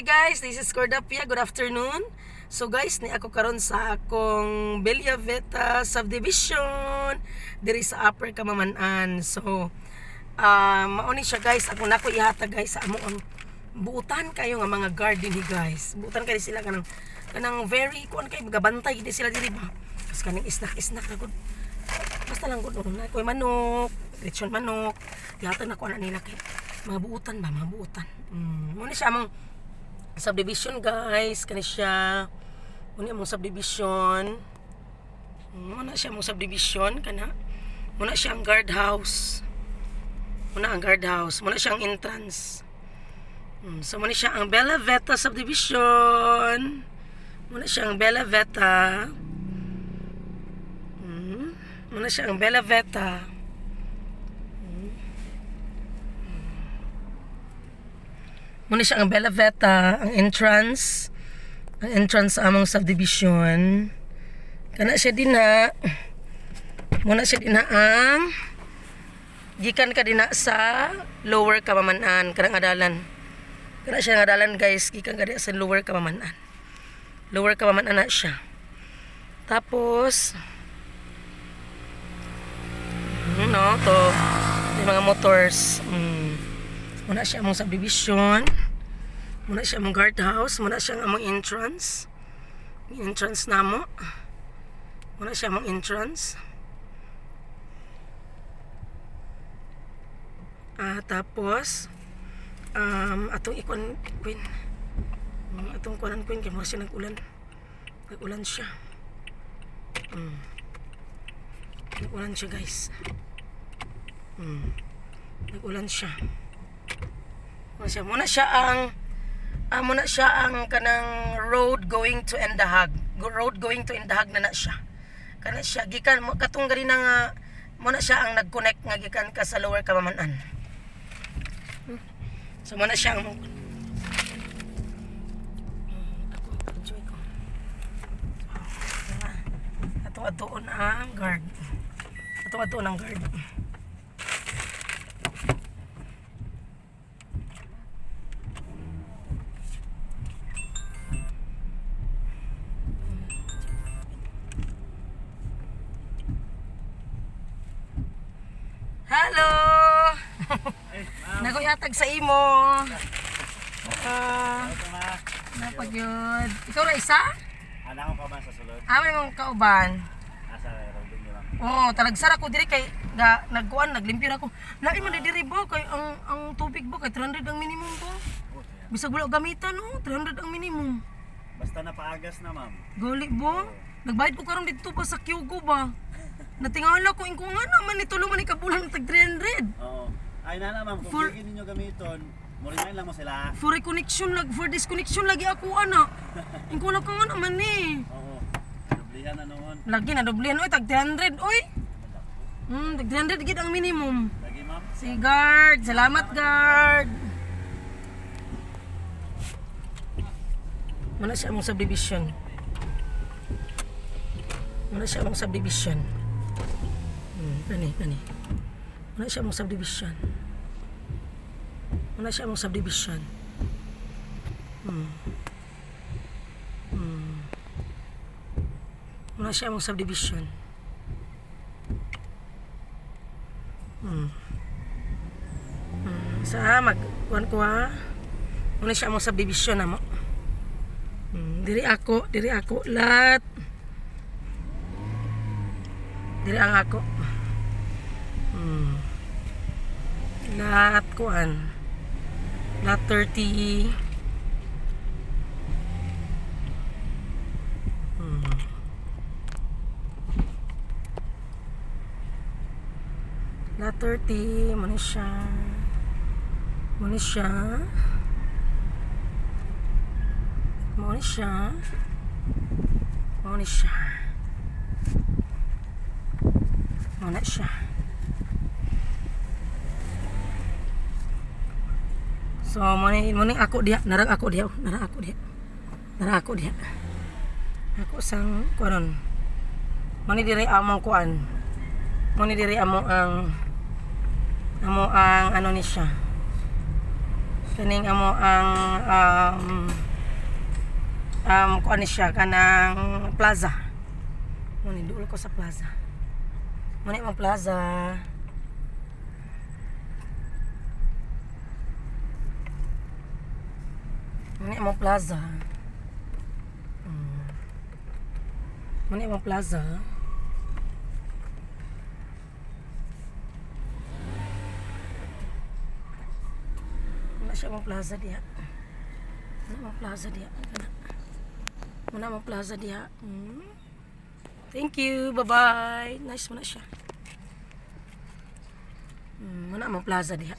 Hi guys, this is Cordapia. Good afternoon. So guys, ni ako karon sa akong Bella Veta subdivision diri sa Upper Camaman-an. So mao ni siya guys, ako nako ihatag guys sa amo ang buutan kayo nga mga garden ni guys. Buutan kayo sila kanang kanang very kuan kay gabantay gid sila diri ba. Kas kaning isnak-isnak na gud. Basta lang gud na koy manok, lechon manok. Gihatag na ko ana nila kay mga buutan ba, mga buutan. Mo ni siya among subdivision guys, kani siya. Muna among subdivision. Muna siya among subdivision kana. Muna siya ang guard house. Muna ang guard house. Muna siya ang entrance. So muna siya ang Bella Veta subdivision. Muna siya ang Bella Veta. Muna siya ang Bella Veta. Muna siya ang Bella Veta, ang entrance. Ang entrance sa among subdivision. Kana siya din na. Muna siya din na ang gikan ka din na sa Lower Camaman-an, kanang adalan. Kana siya nga adalan guys, gikan ka din sa Lower Camaman-an. Lower Camaman-an na siya. Tapos no, to yung mga motors. Muna siya among subdivision. Muna siya among guardhouse. Muna siya ang among entrance. Yung entrance namo. Muna siya among entrance. Tapos atong ikuan queen. Atong kuanan queen kay mura siya nag-ulan. Nag-ulan siya. Nag-ulan siya guys. Nag-ulan siya. Muna siya, muna siya ang kanang road going to Indahag. Road going to Indahag na na siya. Kana siya gikan mo katong gani na nga muna siya ang nag-connect nga gikan ka sa Lower Camaman-an. So muna siya ang ako enjoy ko. So, atong atuon ang guard. Atong atuon ang guard. Hello! Nagoyatag sa imo. Ah, napagyod. Ikaw ra isa? Anak ko pa ba sa sulod? Ah, may mong kauban. Asa Robin niyo lang. Oo, talagsara ko diri kay ga, nagkuan, naglimpyo na ako. Lain man diri ba kay ang tubig ba kay 300 ang minimum ba? Oh, kaya. Bisag wala gamitan no, 300 ang minimum. Basta napaagas na, ma'am. Gali ba? Nagbayad ko karon dito pa sa Kyugo ba? Natingala ko ingko nga naman ni tulo man ni kabulan tag 300. Oo. Ay na ma'am, kung for... ninyo gamiton, murimain lang mo sila. For reconnection lag for disconnection lagi ako ana. Ingko na ko nga naman ni. Oo. Dublihan na noon. Lagi na doblihan oy tag 300 oy. Tag 300 gid ang minimum. Lagi, ma'am. Si guard, salamat guard. Muna siya among subdivision. Muna siya among subdivision. Kani, kani. Muna siya among subdivision. Muna siya among subdivision. Muna siya among subdivision. Sa mag kuan ko ha. Muna siya among subdivision na mo. Diri ako lat. Diri ang ako. Lat kuan. Lat 30. Lat 30 muna siya. Muna siya. Muna siya. Muna siya. Muna siya. So, muna muna ako diha, narang ako diha, oh. Narang ako diha. Narang ako diha. Ako sang kuanon. Muna diri among kuan. Muna diri amo ang ano ni siya. Kining amo ang kuan ni siya, kanang plaza. Mo ni duol ko sa plaza. Mo ni among plaza. Mo ni among plaza. Mo ni among plaza. Wala siya among plaza diha. Wala among plaza diha. Wala. Wala among plaza diha. Thank you. Bye-bye. Nice mo na siya. Wala among plaza diha.